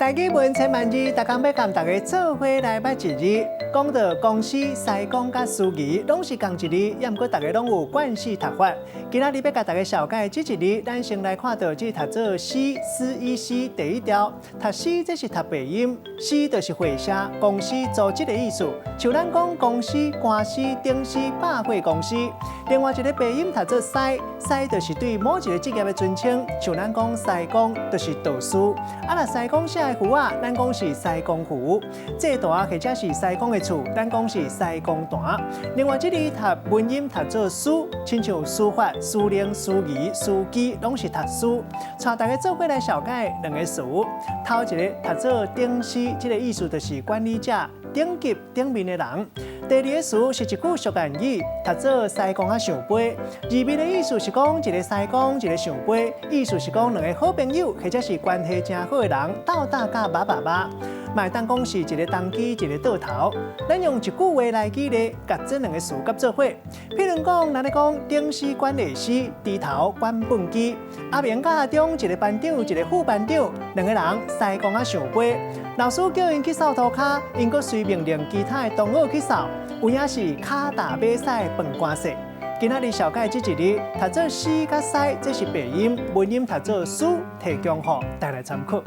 台語文千萬字，逐工欲共大家做伙來捌一字。講到公司、師公佮司儀，攏是仝一字，也毋過大家攏有慣勢讀法。今仔日欲共大家紹介這一字，咱先來看著這讀做師、斯一西第一條，讀師這是讀白音，司就是會社、公司組織的意思。像咱講公司、官司、頂司、百貨公司。另外一个白音讀做師，師就是對某一個職業的尊稱，像咱講師公就是道士。啊，若師公寫的符仔，咱講是師公符；祭壇或者是師公的厝，咱講是師公壇。另外，這字讀文音讀做司，親像司法、司令、司儀、司機，攏是讀司。帶大家做伙來紹介兩个詞，頭一个讀做頂司，這个意思就是管理者、頂級頂面的人。第二个詞是一句俗諺語，讀做師公仔相飛。字面的意思是講一个師公，一个相飛，意思是講兩个好朋友或者是關係誠好的人鬥膽佮肉肉肉。嘛會當講是一个東機，一个倒頭。咱用一句話來舉例，共這兩个詞佮做伙。譬如講，咱咧講頂司管下司，豬頭管畚箕。阿明佮阿中，一个班長，一个副班長，兩个人師公仔相飛。老師叫𪜶去掃塗跤，𪜶閣隨命令其他的同學去掃，有影是跤踏馬屎飯乾踅。今仔日紹介這一字，讀做師佮師，這是白音，文音讀做司，提供予大家參考。